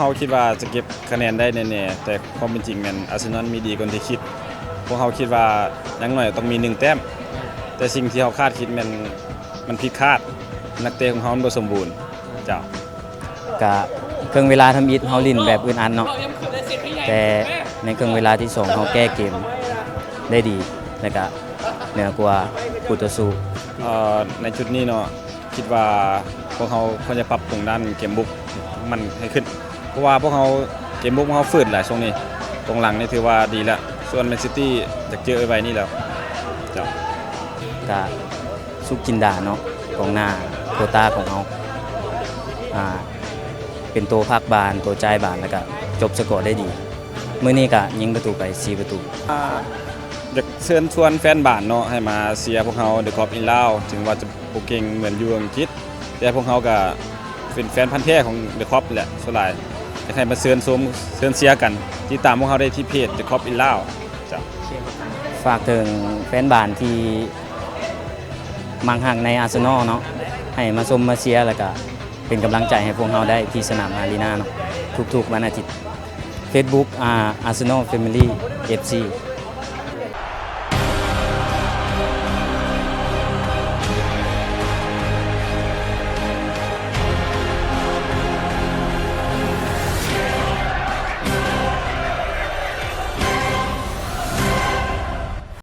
ເຮົາຄິດວ່າຈະເກັບຄະແນນໄດ້ແນ່ໆ ແຕ່ຄວາມເປັນຈິງແມ່ນອາເຊນອນມີດີກວ່າທີ່ຄິດ. ພວກເຮົາຄິດວ່າຢ່າງໜ້ອຍຕ້ອງມີໜຶ່ງແຕ້ມ, ແຕ່ສິ່ງທີ່ເຮົາຄາດຄິດແມ່ນມັນຜິດຄາດ, ນັກເຕະຂອງເຮົາມັນບໍ່ສົມບູນ. ເຈົ້າ. ກະເຄິ່ງເວລາທຳອິດເຮົາຫຼິ້ນແບບອຶດອັດເນາະ, ແຕ່ໃນເຄິ່ງເວລາທີສອງເຮົາແກ້ເກມໄດ້ດີ ແລະກະເໜືອກວ່າຄູ່ຕໍ່ສູ້. ເອີ ໃນຈຸດນີ້ເນາະ ຄິດວ່າພວກເຮົາຄວນຈະປັບປຸງດ້ານເກມບຸກມັນໃຫ້ຂຶ້ນ, ເພາະວ່າພວກເຮົາ ເກມບຸກພວກເຮົາຝືດຫຼາຍຊ່ວງນີ້, ກອງຫຼັງນີ້ຖືວ່າດີແລ້ວ, ສ່ວນແມນຊິຕີຢາກເຈີໄວໆນີ້ແລ້ວ. ເຈົ້າ. ກະ ສຸກຈິນດາເນາະ ກອງໜ້າໂຄຕາຂອງເຮົາ ອ່າ ເປັນໂຕພັກບານ ໂຕຈ່າຍບານ ແລ້ວກະຈົບສະກໍໄດ້ດີ. ມື້ນີ້ກະຍິງປະຕູໄປສີ່ປະຕູ. ອ່າ ຢາກເຊີນຊວນແຟນບານເນາະ ໃຫ້ມາເຊຍພວກເຮົາ The Kop in Lao. ເຖິງວ່າຈະບໍ່ເກັ່ງເໝືອນຢູ່ອັງກິດ ແຕ່ພວກເຮົາກະເປັນແຟນພັນແທ້ຂອງ The Kop ແຫຼະ ສ່ວນຫຼາຍ. ຢາກໃຫ້ມາເຊີນຊົມ ເຊີນເຊຍກັນ, ຕິດຕາມພວກເຮົາໄດ້ທີ່ເພຈ The Kop in Lao. ເຈົ້າ. ຝາກເຖິງແຟນບານທີ່ມັກຮັກໃນອາເຊນອລເນາະ ໃຫ້ມາຊົມມາເຊຍ ແລ້ວກະເປັນກຳລັງໃຈໃຫ້ພວກເຮົາໄດ້ທີ່ສະໜາມອາຣີນາເນາະ ທຸກໆວັນອາທິດ. ເຟສບຸກ ອ່າ Arsenal Family FC.